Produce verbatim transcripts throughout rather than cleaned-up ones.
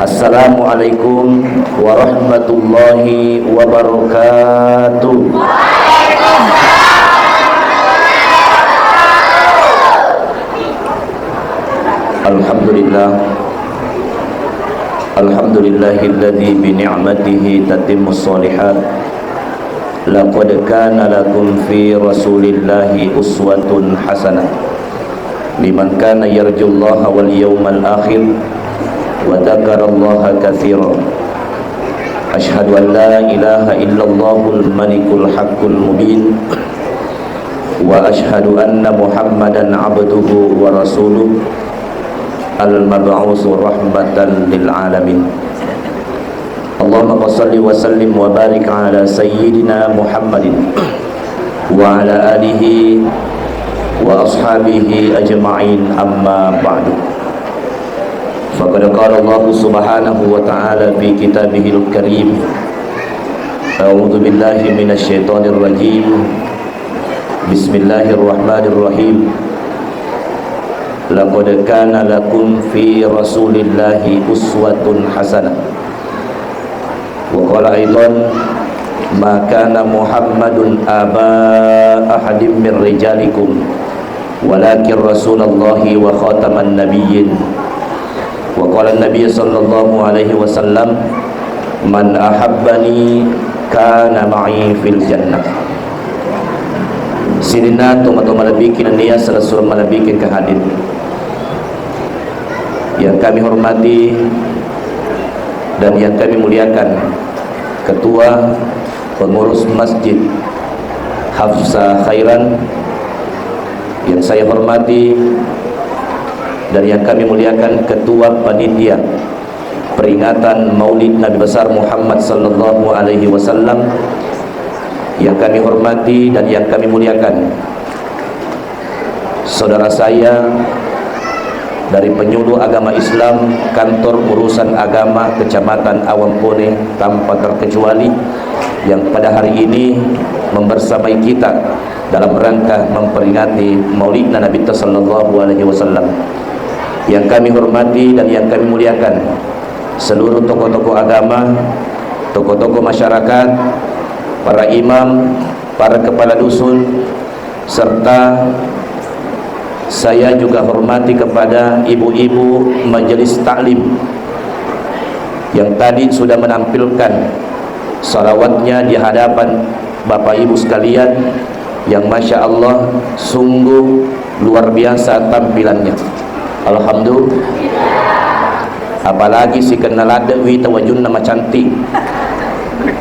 Assalamualaikum warahmatullahi wabarakatuh. Alhamdulillah. Alhamdulillahilladzi bi ni'matihi tatimmus shalihat. Laqad kana lakum fi Rasulillahi uswatun hasanah liman kana yarjullaha wal yawmal akhir wa dzakarallaha katsira. Asyhadu an la ilaha illallahul malikul haqqul mubin, wa asyhadu anna Muhammadan abduhu wa rasuluh, al-mab'usu rahmatan lil alamin. Allahumma shalli wa sallim wa barik ala sayyidina Muhammadin wa ala alihi wa ashabihi ajma'in, amma ba'du. Faqad qala Allahu subhanahu wa ta'ala fi kitabihil karim, a'udzu billahi minasy syaithanir rajim. Bismillahirrahmanirrahim. Laqad kana lakum fi Rasulillahi uswatun hasanah. Wa qala aidan, ma kana Muhammadun aba ahadim min rijalikum, walakin Rasulallahi wa khataman nabiyyin. Wa qala Nabi sallallahu alaihi wasallam, man ahabbani kana ma'i fil jannah. Sininna tomatoa malebbiki nennia selessureng malebbiki engka hadir. Yang kami hormati dan yang kami muliakan Ketua Pengurus Masjid Hafsa Khairan, yang saya hormati dan yang kami muliakan Ketua Panitia peringatan Maulid Nabi Besar Muhammad sallallahu alaihi wasallam, yang kami hormati dan yang kami muliakan saudara saya dari Penyuluh Agama Islam Kantor Urusan Agama Kecamatan Awampone tanpa terkecuali, yang pada hari ini membersamai kita dalam rangka memperingati Maulidna Nabi sallallahu alaihi wasallam. Yang kami hormati dan yang kami muliakan seluruh tokoh-tokoh agama, tokoh-tokoh masyarakat, para imam, para kepala dusun, serta saya juga hormati kepada ibu-ibu majelis taklim yang tadi sudah menampilkan salawatnya di hadapan Bapak Ibu sekalian, yang Masya Allah sungguh luar biasa tampilannya. Alhamdulillah. Apalagi sikenna ladde wita wajunna macantik.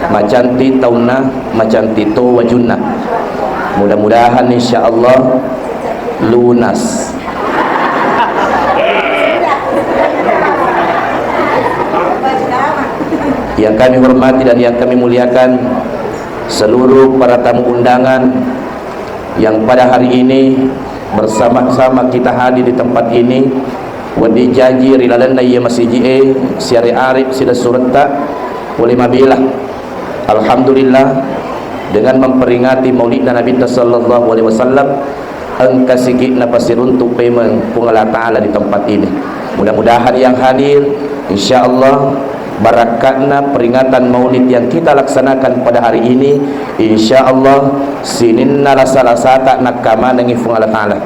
Macantik taunna, macantik to wajunna. Mudah-mudahan insya Allah lunas. Yang kami hormati dan yang kami muliakan seluruh para tamu undangan yang pada hari ini bersama-sama kita hadir di tempat ini, wedding jaji ri lalenna iye masiji'e siare-are silessuretta pole mabela. Alhamdulillah, dengan memperingati Maulidna Nabitta sallallahu alaihi wasallam, engka siki'na pasiruntu pemeng Puang Allah Ta'ala di tempat ini. Mudah-mudahan yang hadir, insya Allah, barakkatna peringatan Maulid yang kita laksanakan pada hari ini, insya Allah, sininna lasa-lasata nakkamanengi Puang Allah Ta'ala.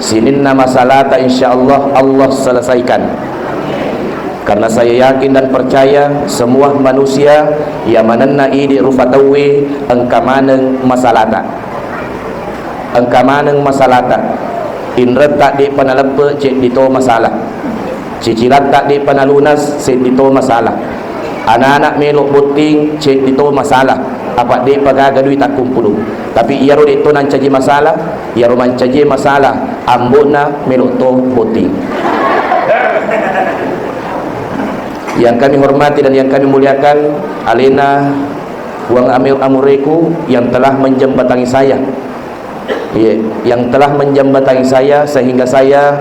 Sininna masalata, insya Allah, Allah selesaikan. Karena saya yakin dan percaya, semua manusia iya manenna idi rufa tauwe engka maneng masalata. Engka maneng masalata. Inretta de'pa naleppe, ceddi to masalah. Cicilatta de'pa nalunas, seddi to masalah. Anana melo botting, ceddi to masalah. Apa de'pa gaga dui takkumpulu. Tapi iyaro de' to nancaji masalah, iyaro mancaji masalah, ambo'na melo to botting. Yang kami hormati dan yang kami muliakan, alena Puang Amir Amureku yang telah menjembatangi saya. Iya, yang telah menjembatangi saya sehingga saya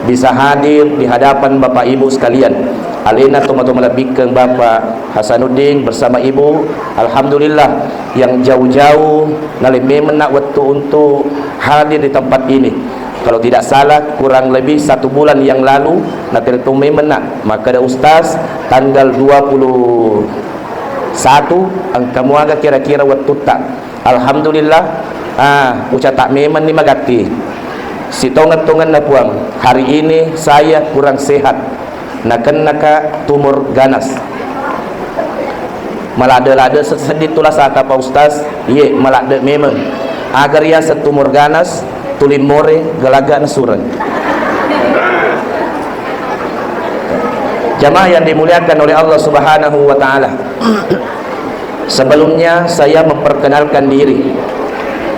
bisa hadir di hadapan Bapak Ibu sekalian. Alena tomatoa malebbikkeng Bapak Hasanuddin bersama Ibu, alhamdulillah, yang jauh-jauh nalemme menna wettu untuk hadir di tempat ini. Kalau tidak salah, kurang lebih satu bulan yang lalu, natelpon memeng, nak, makkeda, "Ustaz, tanggal dua puluh satu engka muaga kira-kira wettutta?" Alhamdulillah, ah, ucatak memenni magatti. Sitongeng-tongenna Puang, hari ini saya kurang sehat. Nakennaka tumor ganas. Maladde-ladde se-, seddi tulasaka, Pak Ustaz? Iye, maladde memeng. Aga riaseng tumor ganas, tuli more, galaga nasureng. Jamaah yang dimuliakan oleh Allah Subhanahu wa Ta'ala. Sebelumnya, saya memperkenalkan diri.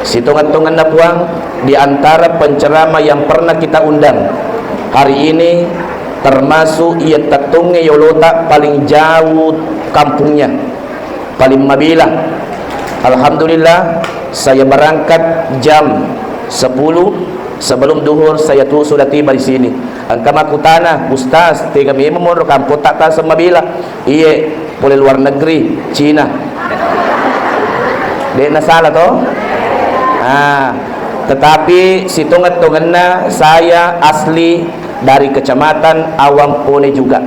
Sitongeng-tongenna Puang, di antara penceramah yang pernah kita undang, hari ini termasuk iya tettongnge yolota paling jauh kampungnya, paling mabela. Alhamdulillah, saya berangkat jam sepuluh, sebelum duhur saya tuh sudah tiba di sini. Engka makkutana, "Ustaz, tega memang monro kampung tak taseng mabela?" Iye, pole luar negeri, Cina. De'na salah, toh? Ah, tetapi sitongeng-tongenna saya asli dari Kecamatan Awampone juga.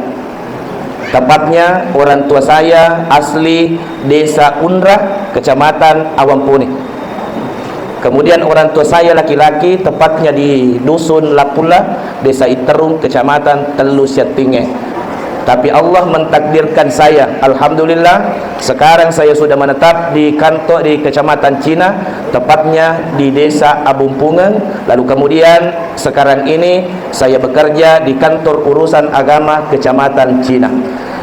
Tepatnya, orang tua saya asli Desa Unra, Kecamatan Awampone. Kemudian, orang tua saya laki-laki, tepatnya di Dusun Lappulla, Desa Itterung, Kecamatan Tellu Siattingnge. Tapi Allah mentakdirkan saya, alhamdulillah, sekarang saya sudah menetap di kantor di Kecamatan Cina, tepatnya di Desa Abumpungeng. Lalu kemudian, sekarang ini saya bekerja di kantor urusan agama Kecamatan Cina.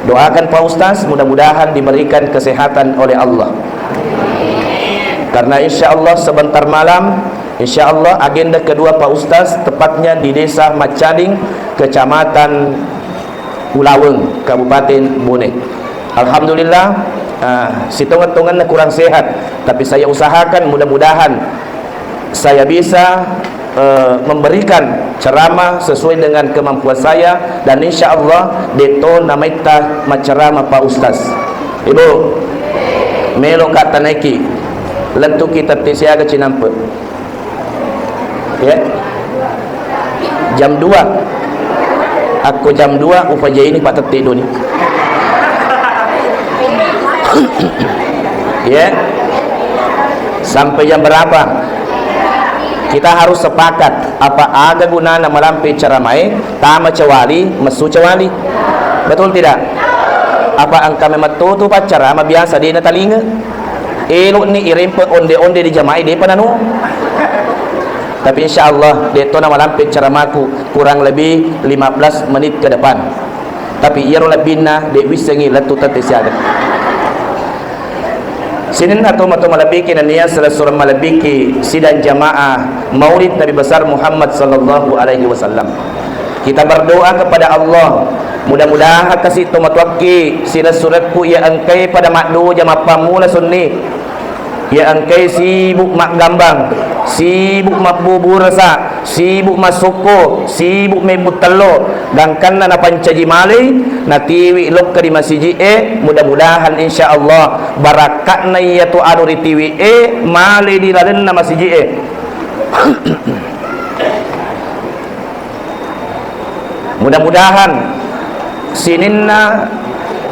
Doakan Pak Ustaz, mudah-mudahan diberikan kesehatan oleh Allah. Karena insya Allah sebentar malam, insya Allah agenda kedua Pak Ustaz, tepatnya di Desa Maccading, Kecamatan Ulaweng, Kabupaten Bone. Alhamdulillah, ah, sitongeng-tongenna kurang sehat, tapi saya usahakan, mudah-mudahan saya bisa, eh, memberikan ceramah sesuai dengan kemampuan saya, dan insya Allah de'to namaitta macceramah Pak Ustaz. Ibu, melo ka tanaiki, lettuki tette siaga cinampe. Ya. Jam dua. Akko jam dua upajaini patette doni. Ya. Sampai jam berapa? Kita harus sepakat, apa aga gunana malampe ceramae, tama cewali, messu cewali. Betul tidak? Apa engka memettutu paccarama biasa de natalinga? Elokni irempe onde-onde di jamae, depa nanu. Tapi insya Allah, de'to namalampe ceramaku kurang lebih lima belas menit ke depan. Tapi iyaro lebbinna, de wissengi lettu tette siaga. Sininna to matu malebbiki nennia selessureng malebbiki sidang jamaah Maulid Nabi Besar Muhammad sallallahu alaihi wasallam. Kita berdoa kepada Allah, mudah-mudahan kasi tomatoakki silessurekku iya engkai pada maddoja mappammula sunni, iya engkai sibuk maggambang, sibuk mabbuburasa, sibuk massokko, sibuk mebbu tello, gangkanna napancaji malei, natiwi lokka di masiji'e, mudah-mudahan insya Allah barakka'na iyatu anu ritiwi'e male di lalenna masiji'e. Mudah-mudahan sininna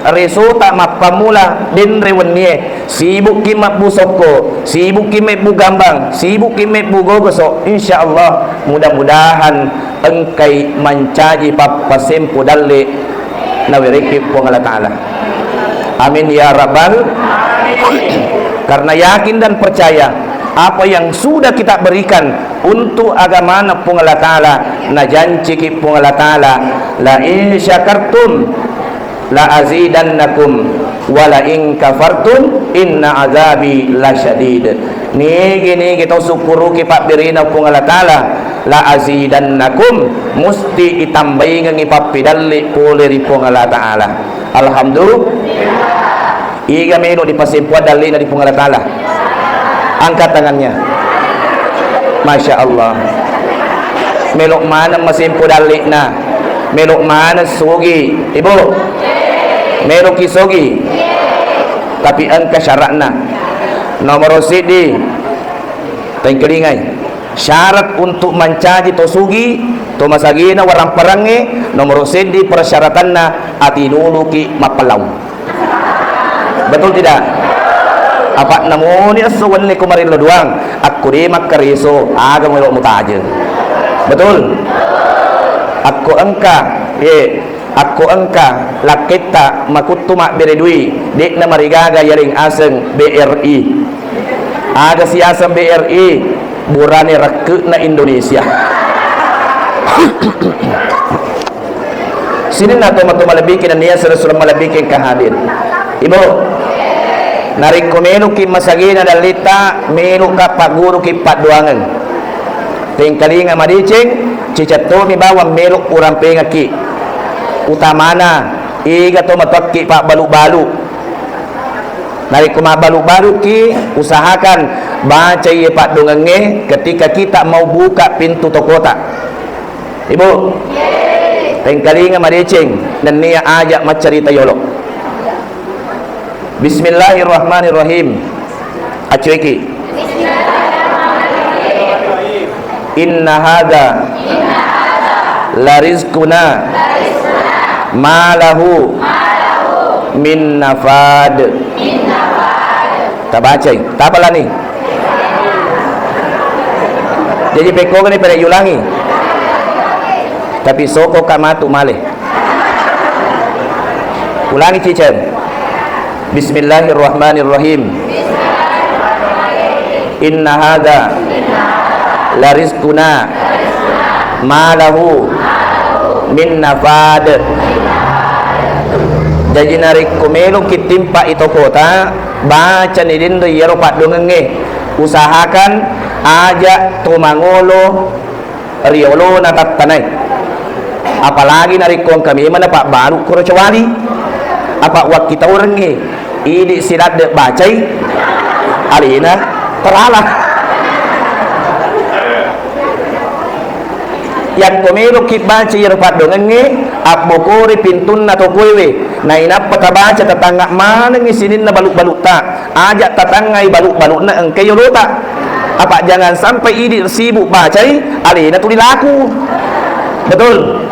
resota mappammula denre wennie, sibukki mabbu sokko, sibukki mebbu gambang, sibukki mebbu gogoso, insya Allah mudah-mudahan engkai mancaji pappasempo dalle nawerekki Puang Allah Ta'ala. Amin ya rabbal. Karena yakin dan percaya apa yang sudah kita berikan untuk agamana Puang Allah Ta'ala, najanciki Puang Allah Ta'ala, "La in syakartum la azidannakum wa la in kafartum inna azabi lasyadid." Nigi-nigi tau sukkuruki pabbirina Puang Allah Ta'ala, la azidannakum, musti itambaingengi pappidalli pole ri Puang Allah Ta'ala. Alhamdulillah. Iga melo dipasempoang dallina di Puang Allah Ta'ala? Angkat tangannya. Masya Allah. Melo maneng masempo dallina. Melo maneng sogi. Ibu. Melo ki sogi. Tapi engka syaratna. Nomor siddi. Tengkelingai. Syarat untuk mancaji to sugi, to masagena waramparangnge, nomoro seddi persyaratanna atinuluki mappallau. Betul tidak? Apa namoni esso wenni ko marillo doang, akko de makkareso, aga melo mutajeng. Betul? Akko engka, ye, akko engka lakketta makuttu mabbere dui, de'na marigaga yareng aseng B R I. Aga siaseng B R I? Burane rekke'na Indonesia. Sininna tomatoa malebbiki nennia sura-sura malebbiki engka hadir. Ibu, narekko meloki masagena dallitta, meloka pagguruki paddoangeng. Tengkalinga madeceng, cicettomi bawang melo urampengekki. Utamana, ega tomatoakki pabbalu-balu. Narekko mabbalu-baluki, usahakan bacai ye paddoangengnge ketika kita mau buka pintu tokota. Ibu, tengkalinga madeceng, nennia aja maccarita yolo. Bismillahirrahmanirrahim. Acueki. Inna hadza la rizquna ma lahu min nafad. Tabacai, tapalani. Jaji pekkogani pada yulangi. Tapi soko ka matu male. Ulangi, ciceng. Bismillahirrahmanirrahim. Inna hadza la rizquna ma lahu min nafad. Jaji narekko meloki timpa i tokota, bacani denre iyaro paddoangengnge. Usahakan aja to mangolo riolona tattanai. Apalagi narekko engka memang napabbalu koro cowali. Apa wakkitaurengngi idi siladde bacai alena terala. Yakko meloki baca iyaro paddoangengnge, abbokori pintunna tokoewe, nainappa tabaca tatangnga manengngi sininna balu-balutta. Aja tatangngai balu-baluna engka yolota. Apa jangan sampai idi sibuk bacai, alena tuli laku. Betul?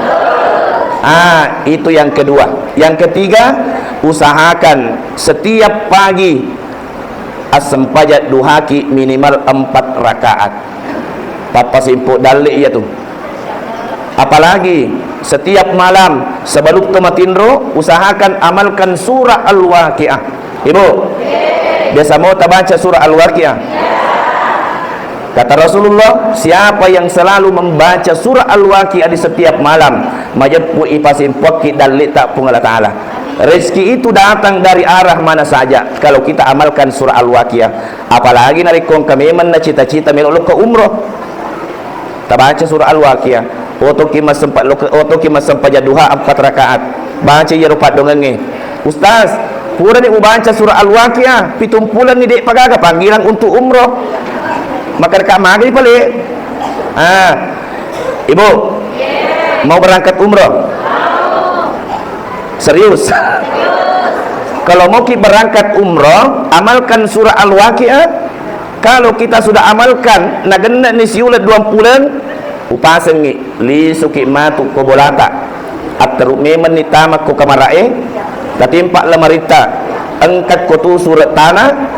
Ah, itu yang kedua. Yang ketiga, usahakan setiap pagi assempajang duhaki minimal empat rakaat. Pappasimpo dalle iya tu. Apalagi setiap malam sebelum to matinro, usahakan amalkan surah Al-Waqiah. Ibu, biasa mo tabaca surah Al-Waqiah? Kata Rasulullah, siapa yang selalu membaca surah Al-Waqiah di setiap malam, majeppu ipasimpuakki dalle'ta Puang Allah Ta'ala. Rezeki itu datang dari arah mana saja kalau kita amalkan surah Al-Waqiah. Apalagi narekko engka memang na cita-cita melo lokka umroh. Tabaca surah Al-Waqiah. Otoki massempa-, loka-, otoki massempajang duha empat rakaat. Baca iyaro paddoangengnge. Ustaz, purani ubaca surah Al-Waqiah, pitung pulengngi de'pa gaga panggilan untuk umroh. Makkadaka magani pale. Ah, Ibu, mau berangkat umroh? Serius? Kalau mauki berangkat umroh, amalkan surah Al-Waqiah. Kalau kita sudah amalkan, nagenne'ni siuleng duang puleng, upasengngi, lisuki matu ko bolata. Atteru memenni tama ko kamara'e, tatimpa lemaritta, engka ko tu sure' tana.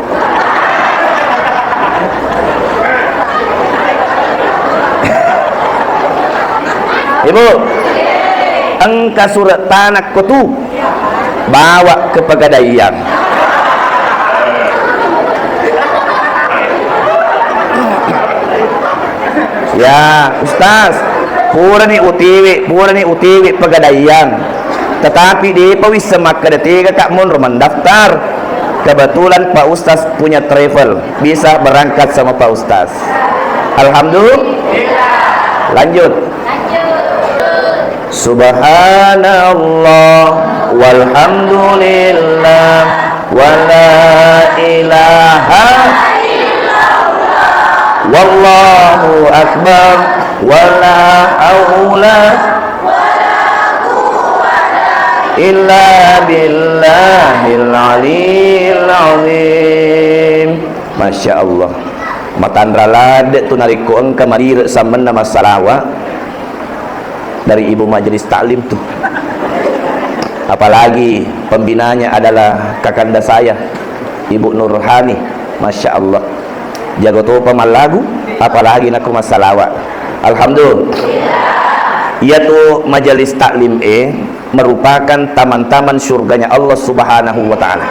Ibu, engka sure' tana ko tu. Bawa ke Pegadaian. Ya, Ustaz, purani U T W, purani U T W Pegadaian. Tetapi de'pa wisseng makkeda tega ka' monro mendaftar. Kebetulan Pak Ustaz punya travel, bisa berangkat sama Pak Ustaz. Alhamdulillah. Lanjut. Subhanallah, walhamdulillah, wala ilaha, wallahu akbar, wala haula illa billahil aliyil azim. Masya Allah. Matanra ladde tu narekko engka marire sammenna massalawa dari ibu majelis taklim tu. Apalagi pembinanya adalah kakanda saya, Ibu Nurhani. Masya Allah. Jago topa mallagu, apalagi nakko massalawa. Alhamdulillah. Iyatu majelis taklim e merupakan taman-taman surganya Allah Subhanahu wa Ta'ala.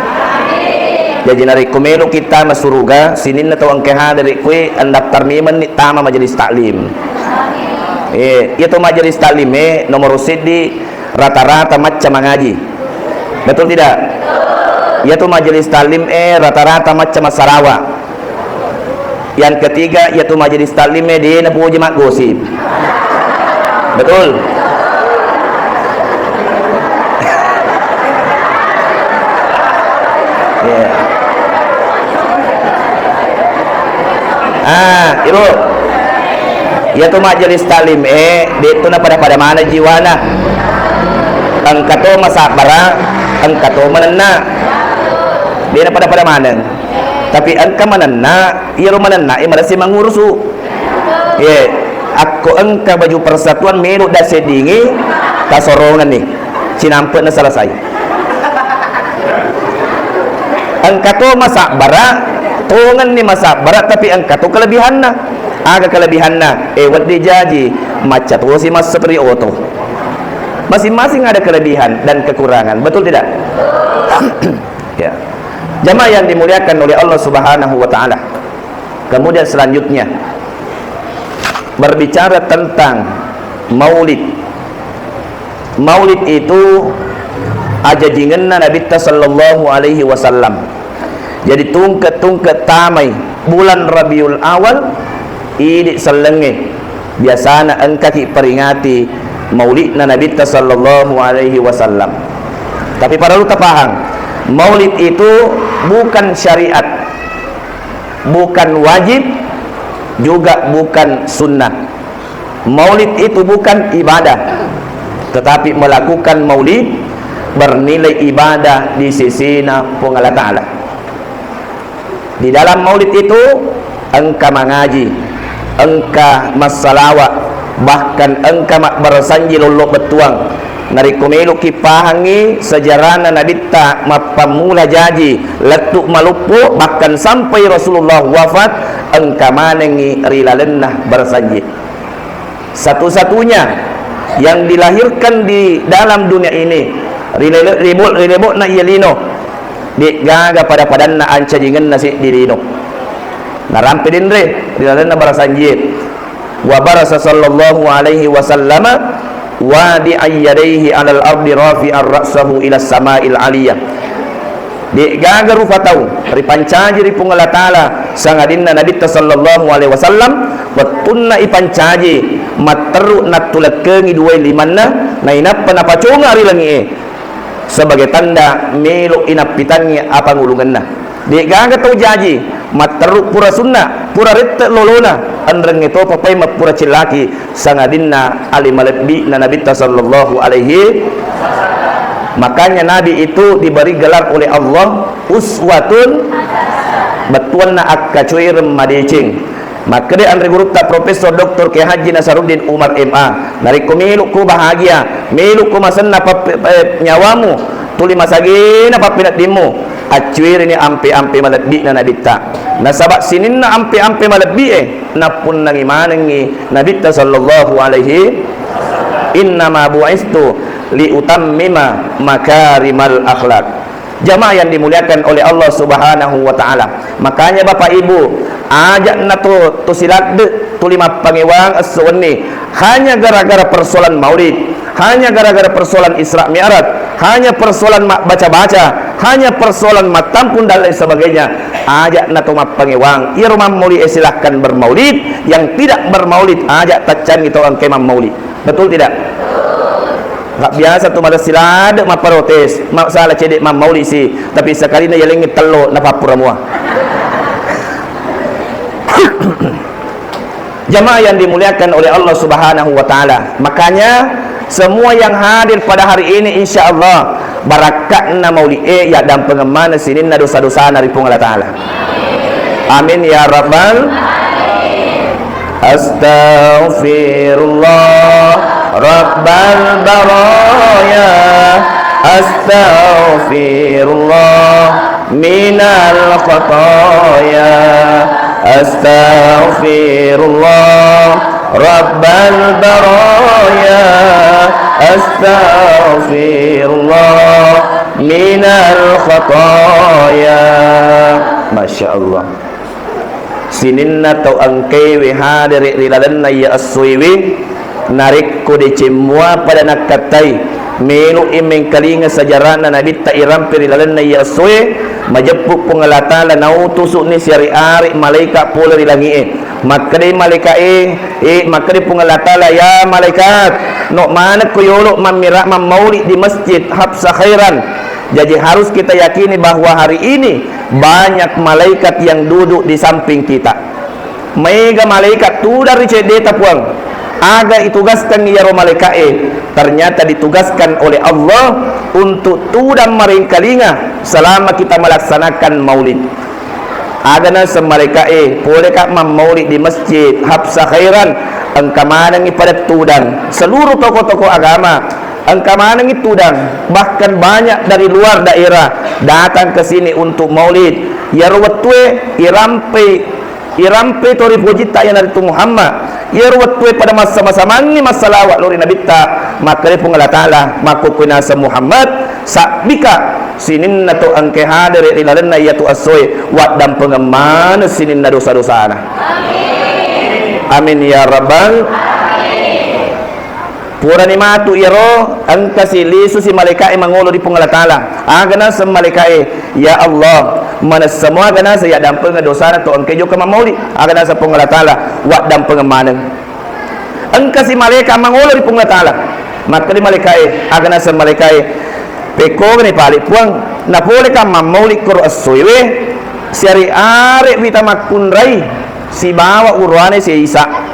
Jaji, narekko meloki tama suruga, sininna tau engka hadere koe, andaftar memenni tama majelis taklim. Eh, iya to majelis taklim e, nomoro seddi, rata-rata macca mangaji. Betul tidak? Iya to majelis taklim e, rata-rata macca massalawa. Yang ketiga, iyatu majelis taklim e de napoji maggosip. Betul? Iya. Ah, Ibu. Iyatu majelis taklim e, de tu napada-pada maneng jiwana. Engka to masabbara, engka to manenna. De napada-pada maneng. Tapi engka manenna, iyaro manenna e malessi mangurusu. Ye, akko engka baju persatuan melo dasseddingi, tasorongenni. Cinampe'na selesai. Engka to masabbara, tongenni masabbara, tapi engka to kelebihanna. Aga kelebihanna? Eh, wedding jaji, macca tosi masseng ri oto. Masing-masing ada kelebihan dan kekurangan, betul tidak? Ya. Jamaah yang dimuliakan oleh Allah Subhanahu wa Ta'ala. Kemudian selanjutnya, berbicara tentang maulid. Maulid itu ajajingenna Nabitta sallallahu alaihi wasallam. Jadi, tungke-tungke tamai bulan Rabiul Awal, idi sellengnge, biasana engkaki peringati maulidna Nabitta sallallahu alaihi wasallam. Tapi parellu tapahang, maulid itu bukan syariat, bukan wajib, juga bukan sunnah. Maulid itu bukan ibadah, tetapi melakukan maulid bernilai ibadah di sisina Puang Allah Ta'ala. Di dalam maulid itu, engka mangaji, engka massalawa, bahkan engka mabbaresanji lollo bettuang. Narekko meloki pahangngi sejarahna Nabitta mappammula jaji lettu maloppo, bahkan sampai Rasulullah wafat, engka manengngi ri lalenna baresanji. Satu-satunya yang dilahirkan di dalam dunia ini, ri lele-, ri bo-, ri lebo'na iya lino, de'gaga pada-padanna ancajingenna seddi lino. Narampe denre ri lalenna barasanjie. Wa barasa sallallahu alaihi wasallama wadi'an yadaihi alal ardi rafi'an ra'sahu ila sama'il aliyah. De'gaga rupa tau ripancaji ri Puang Allah Ta'ala sangadinna Nabitta sallallahu alaihi wasallam, wettunna ipancaji, matteru nattulekkengi duwai limanna, nainappa napaconga ri langi'e sebagai tanda melo inappitangngi apangulungenna. De'gaga tau jaji matteru pura sunna, pura rette lolona, enrengnge topa pai mappura cellaki, sangadinna ale malebbi'na Nabitta sallallahu alaihi. Makanya Nabi itu diberi gelar oleh Allah uswatun, bettuanna akkacoereng madeceng. Makkeda anre gurutta Profesor Doktor Kiai Haji Nasaruddin Umar M A, narekko melokko bahagia, melokko masenna pappe-, eh, nyawamu, tuli masagena pappeneddimmu, accuerini ampe-ampe malebbi'na Nabitta. Nasaba sininna ampe-ampe malebbi'e nappunnangi manengngi Nabitta sallallahu alaihi, "Innama bu'istu liutammima makarimal akhlak." Jamaah yang dimuliakan oleh Allah Subhanahu wa Ta'ala. Makanya, Bapak Ibu, ajakna to, to siladde, tuli mappangewang esso wenni, hanya gara-gara persoalan maulid, hanya gara-gara persoalan Isra Mi'raj, hanya persoalan ma-, baca-baca, hanya persoalan mattampung dan lain sebagainya. Ajakna to mappangewang. Iyaro mammaulid, eh, silahkan bermaulid. Yang tidak bermaulid, ajak taccangi to engkae mammaulid. Betul tidak? Nggak biasa tu malas silade mapprotes, masalah cedek mammaulid si, tapi sekalina yalengi tello napappura mua. Jamaah yang dimuliakan oleh Allah Subhanahu wa Ta'ala. Makanya, semua yang hadir pada hari ini, insya Allah, barakka'na maulid e, ya dampengeng maneng sininna dosa-dosana ri Puang Allah Ta'ala. Amin ya rabbal. Astaghfirullah rabbal baraya. Astaghfirullah minal khataya. Astaghfirullah rabbal baraya. Astaghfirullah minal khataya. Masya Allah. Sininna tau engkaewe hadere ri lalenna iya essoewe, narekko deceng mua pada nakkattai, melo'i mengkalinga sejarahna Nabitta irampe ri lalenna iya essoe, majeppu Puang Allah Ta'ala nautusu'ni siare-are malaikat pole ri langi'e. Makkedai malaika'e, e, makkedai Puang Allah Ta'ala, "Ya malaikat, no manekko yolo mammira-, mammauli di Masjid Habsah Khairan." Jadi harus kita yakini bahwa hari ini banyak malaikat yang duduk di samping kita. Maega malaikat tudang ri ceddeta, Puang. Aga itugaskan iyaro malaika'e? Ternyata ditugaskan oleh Allah untuk tudang marengkalinga selama kita melaksanakan maulid. Aga naseng malaika'e, poleka mammaulid di Masjid Habsah Khairan, engka manengi pada tudang seluruh tokoh-tokoh agama. Engka manengi tudang, bahkan banyak dari luar daerah datang ke sini untuk maulid. Iyaro wettue irampe, irampe to ripojitta iyanaritu Muhammad. Iyaro wettue pada massama-samangngi massalawa lao ri Nabitta, makkeda Puang Allah Ta'ala, makkukkuae naseng Muhammad, sabbika sininna to engkae hadere ri lalenna iyatu essoe, waddampengeng maneng sininna dosa-dosana. Amin ya rabbal. Purani matu iyaro, engkasi lisusi malaika'e mangolo ri Puang Allah Ta'ala. Aga naseng malaika'e, "Ya Allah, manessa mua aga naseng yaddampengeng dosana to engkae jokka mammauli?" Aga naseng Puang Allah Ta'ala, "Waddampengeng maneng." Engkasi malaika mangolo ri Puang Allah Ta'ala. Makkeda malaika'e, aga naseng malaika'e, "Pekkogani pale Puang, napoleka mammauli koro essoewe, siare-are wita makkunrai sibawa uroane seisa."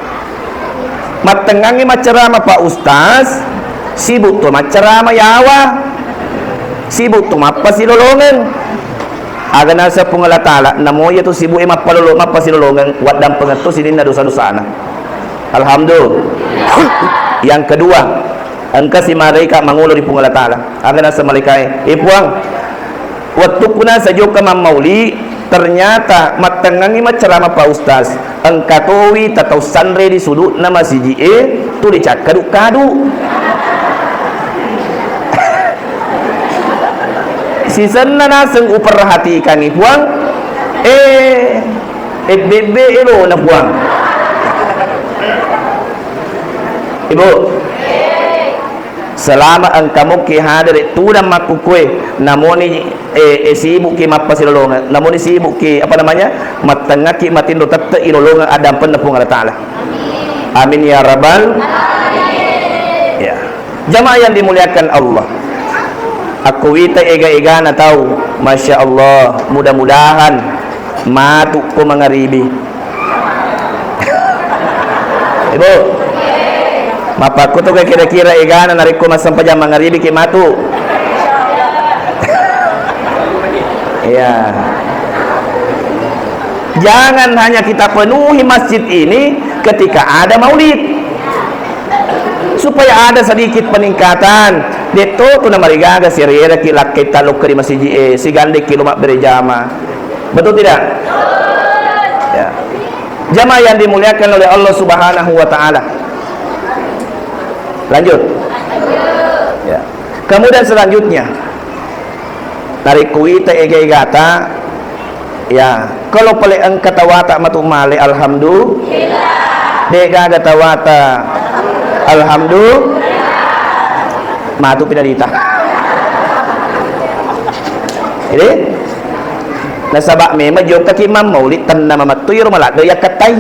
Mattengngangngi maccarama Pak Ustaz, sibuk to maccarama yawa, sibuk to mappasilolongeng. Aga naseng Puang Allah Ta'ala, namo iyatu sibuk e mappalolo-, mappasilolongeng, waddampengeng to sininna dosa-dosana. Alhamdulillah. Yang kedua, engkasi malaika mangolo ri Puang Allah Ta'ala. Aga naseng malaikae, "Eh Puang, wettukku naseng jokka mammauli, ternyata mattengngangngi maccarama Pak Ustaz, engka towi tatau sanre di sudu'na masiji'e tuli cakkadu-kadu." Sisenna naseng uperhatikangngi Puang, eh, ebbe-ebbe elona Puang. Ibu, selama engka mukki hadere tudang makkukkue, namoni, eh, eh, sibukki mappasilolongeng, namoni sibukki, apa namanya, mattengngakki matinro tette ilolongeng addampenna Puang Allah Ta'ala. Amin ya rabbal. Ya. Jamaah yang dimuliakan Allah. Akko wita ega-egana tau, Masya Allah, mudah-mudahan matu ko mangaribi. Ibu, mappakkuto ke kira-kira egana narekko massempajang mangaribi ki matu? Iya. Jangan hanya kita penuhi masjid ini ketika ada maulid. Supaya ada sedikit peningkatan. Detto tu namarigaga siereraki lakketta lokka di masiji e, sigandekki lo mabbere jama. Betul tidak? Ya. Jamaah yang dimuliakan oleh Allah Subhanahu wa Ta'ala. Lanjut. Ya. Kemudian selanjutnya, narekko wita ega-egata, ya, kalau pale engka tawata matu male, alhamdulillah. Degaga tawata, alhamdulillah. Matu pinarita. Jadi, nasaba memang jokkaki mammaulid tenna mamettu iro maladde yakkattai.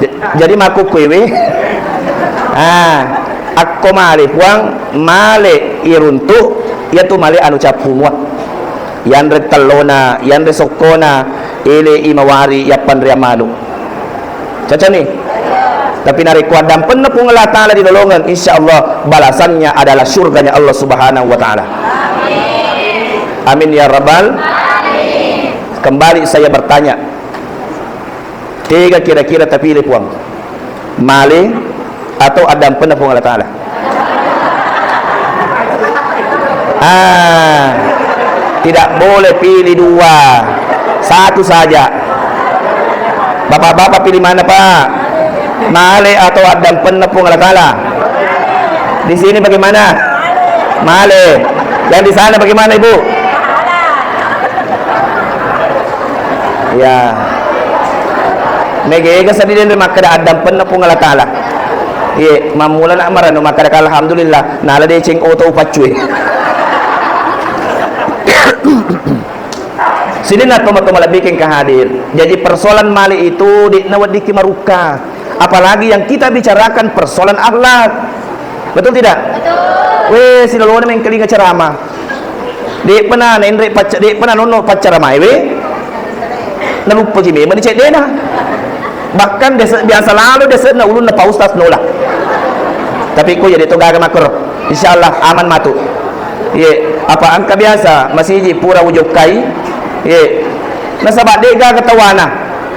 Ja-, jadi makkukkuiwi. Ah, akko male Puang, male iruntu, iyatu male anu cappu mua. Yanre tellona, yanre sokkona, ele i mawari yappanreang manu. Cocok nih? Tapi narekko addampenna Puang Allah Ta'ala di lolongan, insya Allah balasannya adalah surganya Allah Subhanahu wa Ta'ala. Amin ya rabbal. Kembali saya bertanya, Tega kira-kira tapilih, Puang? Male atau addampenna Puang Allah Ta'ala? Ah, tidak boleh pilih dua, satu saja. Bapak-bapak pilih mana, Pak? Male atau addampenna Puang Allah Ta'ala? Di sini bagaimana? Male. Yang di sana bagaimana, Ibu? Ya. Mega-ega seddi denre makkeda addampenna Puang Allah Ta'ala. Iye, mammula nak maranu makkeda alhamdulillah, nala deceng oto upaccue. Sininna tomatoa malebbi engka hadir. Jadi persoalan male itu de'na weddikki marukka. Apalagi yang kita bicarakan persoalan akhlak. Betul tidak? Betul. Weh, silolona mengkalinga ceramah. De'pa na naenre pacca-, de'pa na nonno paccaramae we. Naluppaki memang ceddena. Bahkan dese-, biasa lalo dese'na ulunna Pak Ustaz nola. Tapi ko jadi to gaga makro. Insyaallah aman matu. Ye, apa engka biasa masiji pura ujokkai. Ye. Nasaba de gaga tawana.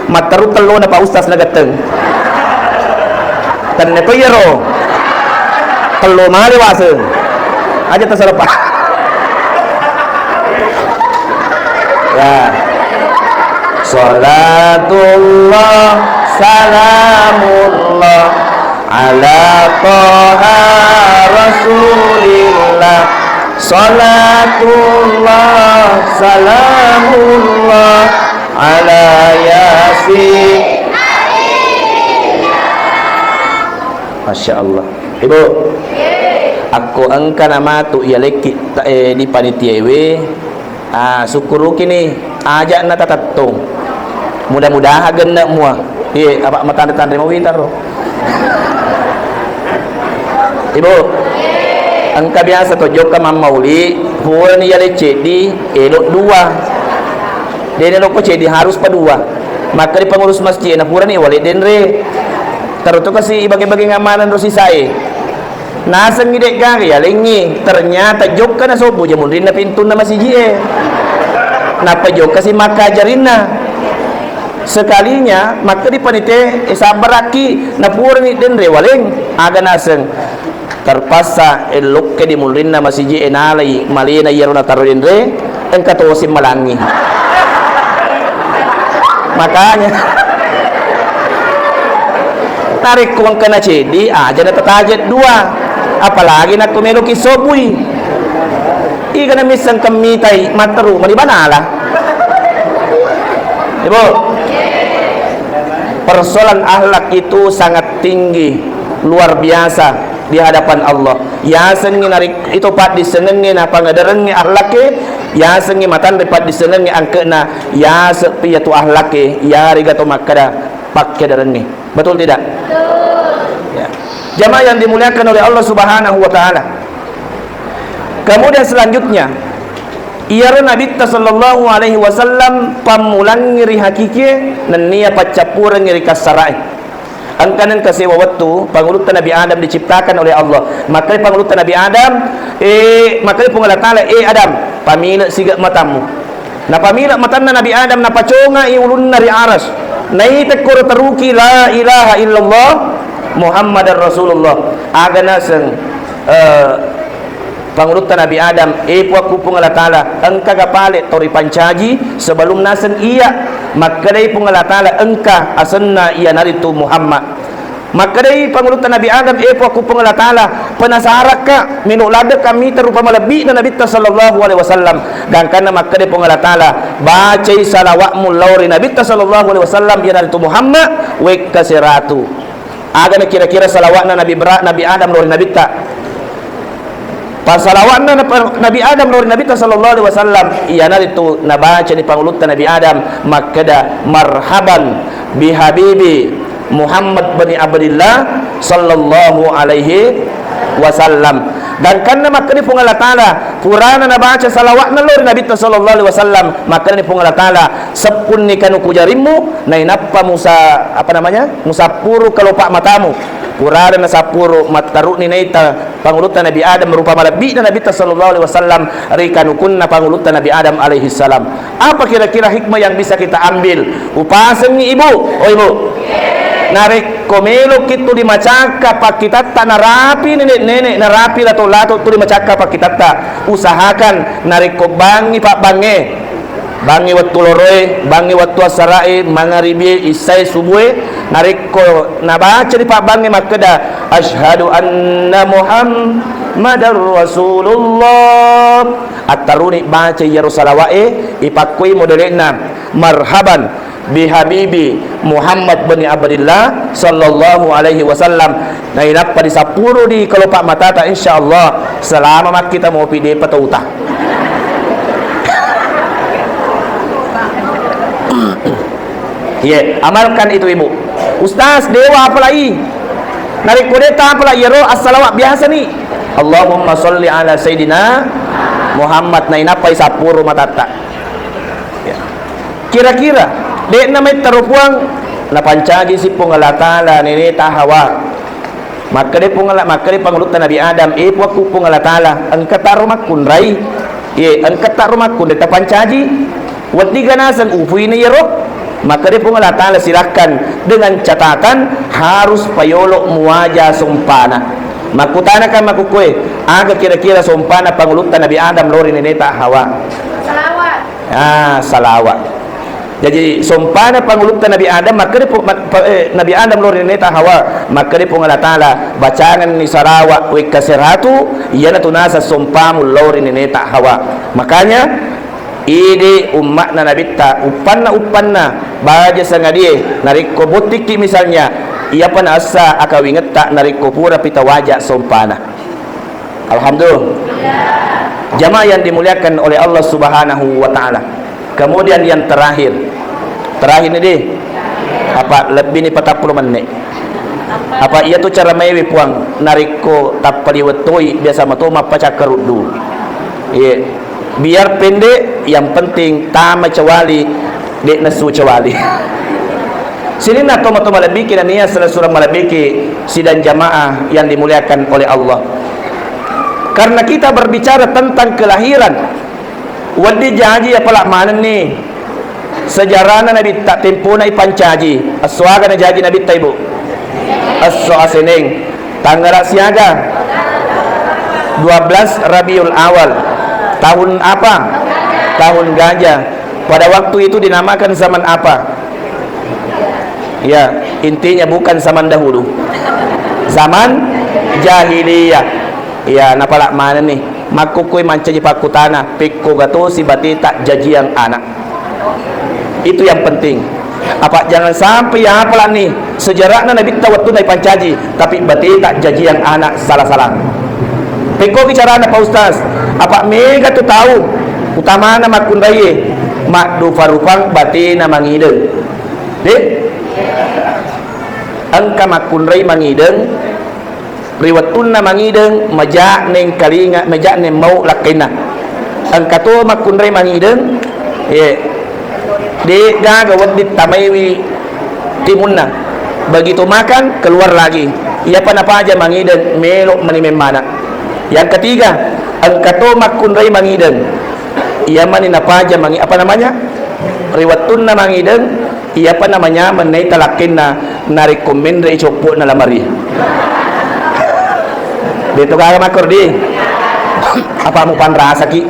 Matteru tellona Pak Ustaz nagetteng. Tenne to iyaro. Tello male waseng. Aja terserah, Pak. Ya. Salatullah, salamullah, ala toha rasulillah. Salatullah, salamullah, ala yasin. Masya Allah. Ibu, akko engka namatu iya lekki ta-, eh, di panitiaewe, ah, sukkuruki ni, aja'na tatattong. Mudah-mudahan genne mua. Iye, apa matanre-tanre mau witaro. Ibu, engka biasa to jokka mammauli, purani yale ceddi, elok dua. Dene lokko ceddi harus pa dua. Maka di pengurus masjid na purani wale denre. Tarutu kasi ibage-bage ngamaneng ro sisae. Nasengngi de'gaga yalengngi, ternyata jokka nasobbu je munrinna pintunna masiji'e. Nappa jokka si makkajarinna. Sekalinya makkeddi panite, e, sabbarakki, napurani denre waleng, aga naseng. Terpaksa, e, lokke di munrinna masiji'e nalai malena iyaro nataro denre, engka tosi malangi. Makanya, narekko engka naceddi, aja natatajet dua. Apalagi nakko meloki sobbui. Iga namisseng kemmitai, matteru mani banala. Ibu, persoalan akhlak itu sangat tinggi, luar biasa di hadapan Allah. Yasengngi narik-, itu paddissengengnge napangederengnge akhlakke, yasengngi matanre paddissengengnge angke'na, yaseng pi iyatu akhlakke, yarega to makkeda pakkederengnge. Betul tidak? Ya. Jamaah yang dimuliakan oleh Allah Subhanahu wa Ta'ala. Kemudian selanjutnya, iyaro Nabitta sallallahu alaihi wasallam pammulangngi ri hakikie, nennia paccappurengngi ri kassarae. Engka nengka sewa wettu, pangulutta Nabi Adam diciptakan oleh Allah. Makkai pangulutta Nabi Adam, eh, makkai Puang Allah Ta'ala, "Eh Adam, pamile siga matammu." Napamile matanna Nabi Adam, napacongai ulunna ri aras. Naitekkoro teruki, "La ilaha illallah Muhammadar Rasulullah." Aga naseng, eh, pangulutta Nabi Adam, "Eh, Puakku Puang Allah Ta'ala, engkaga pale tau ripancaji sebelum naseng iya?" Makkedai Puang Allah Ta'ala, "Engka, asenna iyanaritu Muhammad." Makkedai pangulutta Nabi Adam, "Eh, Puakku Puang Allah Ta'ala, penasarakka, melo ladekka mita rupa malebbi'na Nabitta sallallahu alaihi wasallam." Gangkanna makkedai Puang Allah Ta'ala, "Bacai salawatmu lao ri Nabitta sallallahu alaihi wasallam, iyanaritu Muhammad, wekka seratu." Agana kira-kira salawatna Nabi Ibra-, Nabi Adam lao ri Nabitta? Passalawatna Nab-, Nabi Adam lao ri Nabitta sallallahu alaihi wasallam, iyanaritu nabacani pangulutta Nabi Adam makkeda, "Marhaban bihabibi Muhammad bani Abdillah sallallahu alaihi wasallam." Gangkanna makkeda Puang Allah Ta'ala, purana nabaca salawatna lao ri Nabitta sallallahu alaihi wasallam, makkedani Puang Allah Ta'ala, "Seppunni kanu kujarimmu, nainappa musa-, apa namanya, musappuru kelopak matamu." Purana nasappuru matteru'ni naita pangulutta Nabi Adam rupa malebbi'na Nabitta sallallahu alaihi wasallam ri kanukunna pangulutta Nabi Adam alaihi salam. Apa kira-kira hikmah yang bisa kita ambil? Upasengngi, Ibu. Oh, Ibu. Narekko meloki tuli macakka pakkitatta, narapi nenek-nenek, narapi lato-lato tuli macakka pakkitatta, usahakan narekko bangngi pabbangnge, bangngi wettu loroe, bangngi wettu assarae, mangaribie, issae, subue, narekko nabaca di pabbangnge makkeda, "Asyhadu anna Muhammadar Rasulullah." Attaruni baca iyaro salawa'e, ipakkoi modele'na, "Marhaban bihabibi Muhammad bin Abdillah sallallahu alaihi wasallam." Nainappa disappuru di kelopak matata, insyaallah selama makkita mopi depa tauta. Ye, amalkan itu, Ibu. Ustaz, dewa apalagi? Narekko de tapala iyaro assalawat biasa ni. Allahumma sholli ala sayyidina Muhammad, nainappai sappuru matatta. Ya. Kira-kira, de'na mettaro Puang, napancaji si Puang Allah Ta'ala neneta Hawa. Makkeda Puang Allah, makkeda pangulutta Nabi Adam, "Eh, Puakku Puang Allah Ta'ala, engka taro makkunrai? Ye, engka taro makkunrai tapancaji? Weddiga naseng ufuina iyaro?" Makkeda Puang Allah Ta'ala, "Silahkan, dengan catatan harus payolo muwaja sompana." Makkutana kan makkukkoe, "Aga kira-kira sompana pangulutta Nabi Adam lao ri neneta Hawa?" Ah, salawat. Jaji, sompana pangulutta Nabi Adam, makkeda pu-, mak-, pa-, eh, Nabi Adam lao ri neneta Hawa, makkeda Puang Allah Ta'ala, "Bacangenni salawat wekka seratu, iyanatu naseng sompamu lao ri neneta Hawa." Makanya, idi ummatna Nabitta, uppanna-uppanna, baja sangadie, narekko bottikki misalnya, iyapa naessa akawingetta, narekko purapi tawaja sompana. Alhamdulillah. Jamaah yang dimuliakan oleh Allah Subhanahu wa Ta'ala. Kemudian yang terakhir. Terakhir ni deh. Apa lebbi ni patappulo menit. Apa iya tu cara maewi Puang, narekko tappa liwettoi biasa mato mappacakkaruddu. Iya. Biar pendek, yang penting tama cewali, dek nesu cewali. Sininna toma-toma lebbiki nania sela surang malebbiki sidang jamaah yang dimuliakan oleh Allah. Karena kita berbicara tentang kelahiran, wedding jaji apala manenni sejarahna Nabitta, tempona ipancaji. Esso aga najaji Nabitta, Ibu? Esso Aseneng. Tanggala siaga? Dua belas Rabiul Awal. Tahun apa? Tahun Gajah. Pada waktu itu dinamakan zaman apa? Ya, intinya bukan zaman dahulu. Zaman jahiliyah. Ya, napala manenni. Makkukkui mancaji pakkutana, pekko gatosi bateta jajiang anak. Itu yang penting. Apa jangan sampai ya apalani sejarahna Nabitta wettunna ipancaji, tapi bateta jajiang anak sala-sala. Pekkoki carana Pak Ustaz, apa mega tu tau utamana makkunraie maddupa-rupang batena mangideng. Deh? Engka makkunrai mangideng, ri wettunna mangideng, maja'neng kalinga, maja'neng mau lakkainna. Engka to makkunrai mangideng, ye, de gaga wedding tamaiwi timunna. Begitu makan, keluar lagi. Iyapa napaja mangideng, melo mani memmana. Yang ketiga, engka to makkunrai mangideng. Iya mani napaja mangi-, apa namanya? Ri wettunna mangideng, iyapa namanya mennai talakkenna narekko menre i coppo'na lamari. Beto gaga makkor di. Apa mupanrasaki?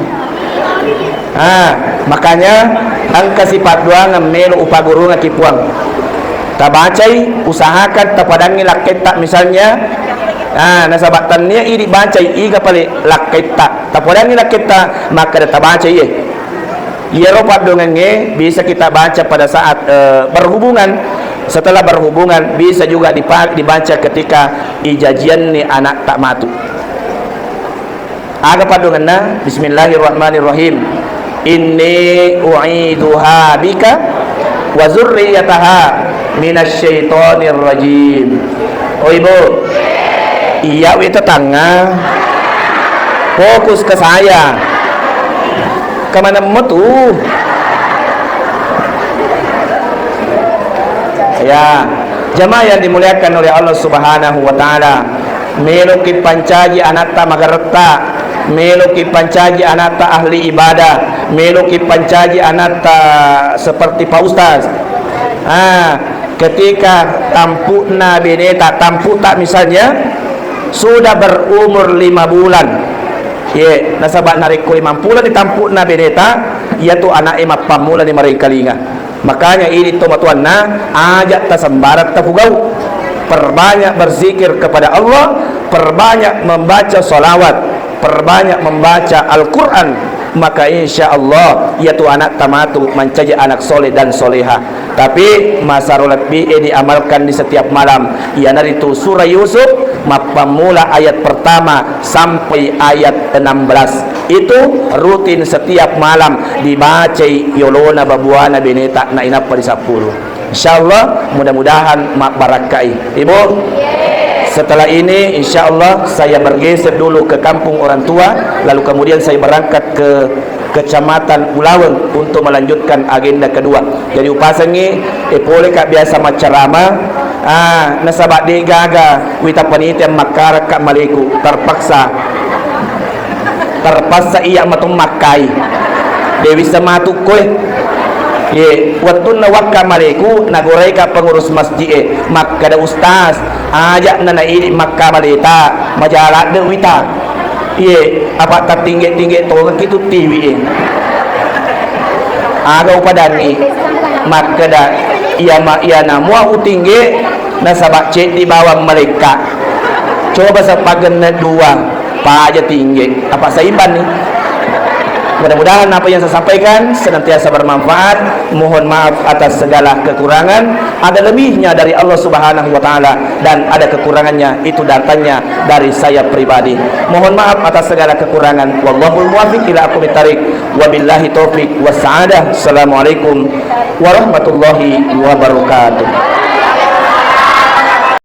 Ah, makanya engka sipadduangeng melo upagurungaki Puang. Tabacai, usahakan tapadangi lakketta misalnya. Ah, nasaba tannia idi bacai iga pale lakketta. Tapodanni lakketta, makkeda tabaca iye. Iyaro paddongengnge bisa kita baca pada saat, eh, berhubungan. Setelah berhubungan, bisa juga dipa-, dibaca ketika ijajianni anak tak matu. Aga paddongenna? Bismillahirrahmanirrahim. Inni u'iduha bika wa zurriyataha minasy syaithanir rajim. Oh, Ibu. Iya, wi tetangga. Fokus ke saya. Kemana metu? Ya. Jamaah yang dimuliakan oleh Allah Subhanahu wa Ta'ala, meloki pancaji anatta magaretta, meloki pancaji anatta ahli ibadah, meloki pancaji anatta seperti Pak Ustaz. Ah, ketika tampukna beneta, tampukta misalnya sudah berumur lima bulan. Ye, nasaba narekko mampulani tampukna beneta, iyatu ana'e mappammulani marengkalinga. Makanya idi tomatoanna, aja tasembarang tapugau. Perbanyak berzikir kepada Allah, perbanyak membaca salawat, perbanyak membaca Al-Quran, maka insya Allah iyatu anatta matu mancaji anak soleh dan soleha. Tapi masaro lebbi e diamalkan di setiap malam, iyanaritu surah Yusuf, mappammula ayat pertama sampai ayat enam belas. Itu rutin setiap malam dibacai yolona babuana beneta nainappa disappuru. Insya Allah, mudah-mudahan mabbarakkai. Ibu, setelah ini insya Allah saya bergeser dulu ke kampung orang tua, lalu kemudian saya berangkat ke Kecamatan Ulaweng untuk melanjutkan agenda kedua. Jadi upasengi, eh, pole ka biasa maccarama, ah, nasaba de gaga wita panitia makkarakka maleku, terpaksa. Terpaksa iya matung makkai. De wissa matu koe. Ye, wettunna wakka maleku, nagoraika pengurus masjid e, makkeda, "Ustaz, aja na naidi makka maleta, majaladde wita." Iye, apa tattingge-tingge tongekki tu tiwi e. Aga upadanni, makkeda, "Iya ma, iya namua utingge, nasaba ceddi bawang malekka. Coba sepagenna dua, paja tingge." Apa saibanni? Mudah-mudahan apa yang saya sampaikan senantiasa bermanfaat. Mohon maaf atas segala kekurangan. Ada lebihnya dari Allah Subhanahu wa Ta'ala, dan ada kekurangannya itu datangnya dari saya pribadi. Mohon maaf atas segala kekurangan. Wallahul muwaffiq ila aqwamit thariq. Wabillahi taufiq wassa'adah. Assalamualaikum warahmatullahi wabarakatuh.